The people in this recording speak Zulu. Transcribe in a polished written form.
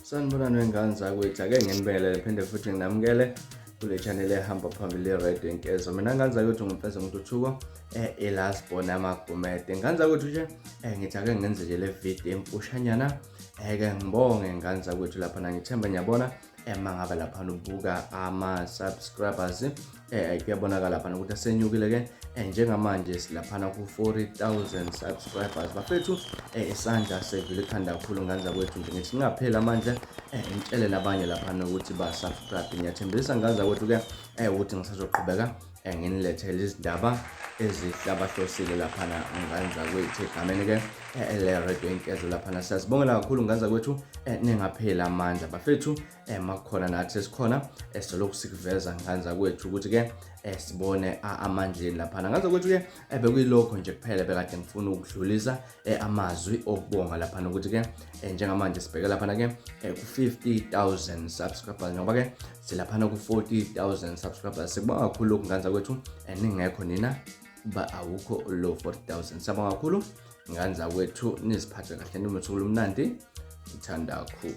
Sanibonani wengane zakwethu, ake nginibingelele phinde futhi nginamukele kule channel ehamba phambili i-Radio Inkezo. Mina ngane zakwethu ngumfeza ngintuthuko elasbona amagumede. Ngane zakwethu nje ngithi ake ngenze nje le video emfushanyana eke ngibonge ngane zakwethu lapha ngithemba ngiyabona mangabe lapha ubuka ama-subscribers kuyabonakala lapha ukuthi asenyukile ke njengamanje silaphana ku-40,000 subscribers bafethu. Isandla sevile ikhanda kakhulu ngane zakwethu nje, ngithi ningapheli amandla, ngitshele nabanye laphana ukuthi ba-subscribe. Ngiyathembisa ngane zakwethu ke ukuthi ngisazoqhubeka nginilethele izindaba ezihlabahlosile laphana ngane zakwethu egameni ke le-Radio Inkezo laphana. Siyazibongela kakhulu ngane zakwethu, ningapheli amandla bafethu. Makukhona nathi esikhona esilokhu sikuveza ngane zakwethu ukuthi ke sibone amandleni laphana ngane zakwethu ke. Bekuyilokho nje kuphela bekade ngifuna ukudlulisa amazwi okubonga laphana ukuthi ke njengamanje sibheke laphana ke ku-50,000 subscribers, ngoba ke silaphana ku-40,000 subscribers. Sikubonga kakhulu lokhu ngane zakwethu, ningekho nina ba awukho lo 40,000. Siyabonga kakhulu ngane zakwethu, niziphathe kahle, nibe usuku olumnandi, ngithanda kakhulu.